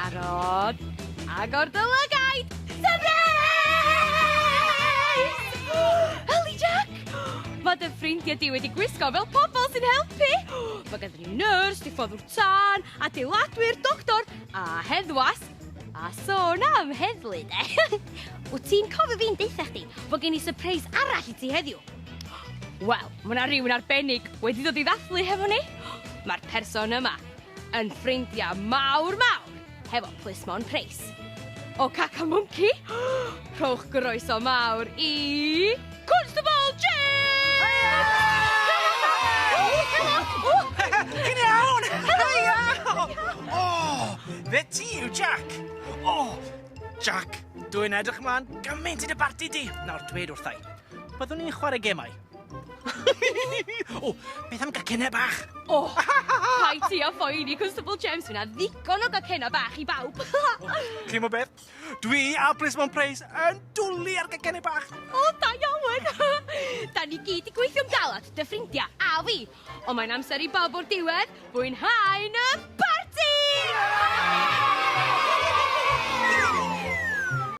Barod? Agor dy lygaid! Surprise! Yli Jack! Mae dy ffrindiau di wedi gwisgo fel pobl sy'n helpu. Mae gennym ni nyrs, diffoddwr tân, adeiladwyr, doctor a heddwas. A sôn am heddlu, de. Wyt ti'n cofio fi'n deutha chdi fod gen i surprise arall i ti heddiw? Wel, mae yna rhywun arbennig wedi dod i ddathlu hefo ni. Mae'r person yma yn ffrindiau mawr mawr hefo Plismon Preis. O Caca Mwnci, rhowch groeso mawr i Constable James! Chi'n iawn? Hiya! O, fe ti yw Jack. O, Jack, dwi'n edrych ymlaen gymaint i dy barti di. Nawr, dweud wrthai, byddwn ni'n chwarae gemau? o, beth am gacennau bach? O, paid ti â phoeni, Constable James, fyna ddigon o gacennau bach i bawb. Ti'n mo beth? Dwi a Plismon Preis yn dwlu ar gacennau bach. O, da iawn! Da ni gyd i gweithio'n galad, dy ffrindiau a fi. Ond mae'n amser i bawb o'r diwedd fwynhau yn y